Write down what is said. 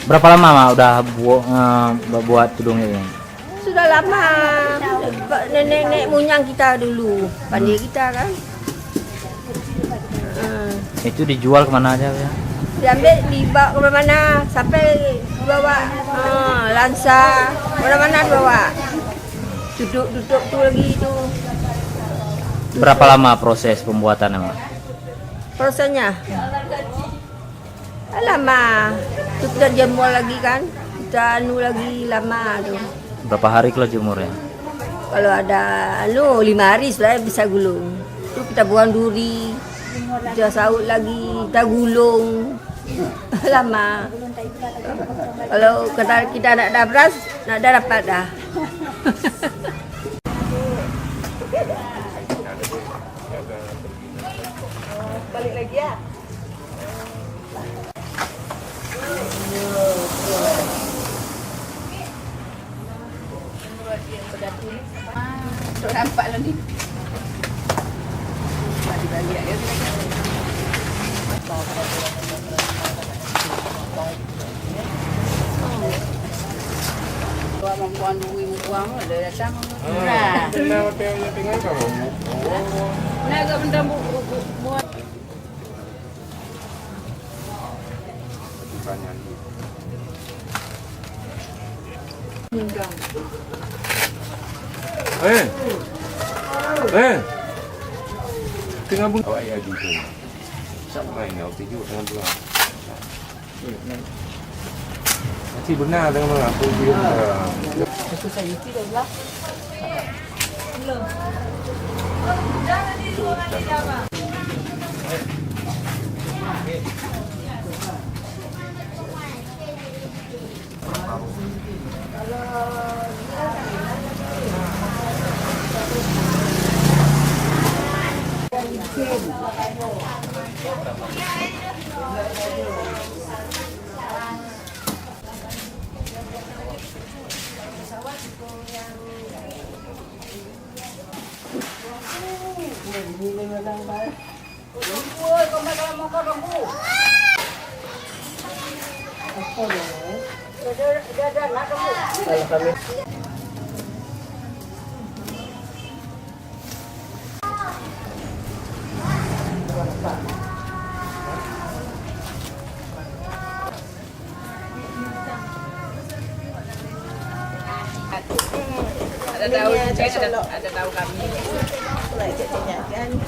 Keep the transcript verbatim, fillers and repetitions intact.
Berapa lama, Mak, udah bu-, eh, buat tudung ini? Sudah lama. Nenek-nenek moyang kita dulu, pandai kita kan. Ah. Itu dijual kemana aja, ya? Diambil, dibawa ke mana-mana, sampai dibawa, ah, Lansa, mana-mana dibawa. Tutup-tutup tu lagi tu. Berapa lama proses pembuatannya, Mak? Prosesnya? Lama. Tu kita jemur lagi kan. Kita anu lagi lama tu. Berapa hari kalau jemur ya? Kalau ada anu, lima hari sudah bisa gulung. Tu kita buang duri, kita saut lagi, kita gulung. Lama. Kalau kata kita nak ada beras, nak ada dapat dah. Balik lagi ya. Untuk nampak lah ni. Balik-balik ya. Tuan membuang duri, membuang ada datang. Nah. Kenal hotel yang tinggal kamu? Nah, agak benda bu-, bu-, bu-, buat. Eh. Eh. Tengah bun-, awak ya gitu. Sampai ngau tidur tengah bulan. Nanti benar dengan apa dia. Ada daun, ada, ada daun kami.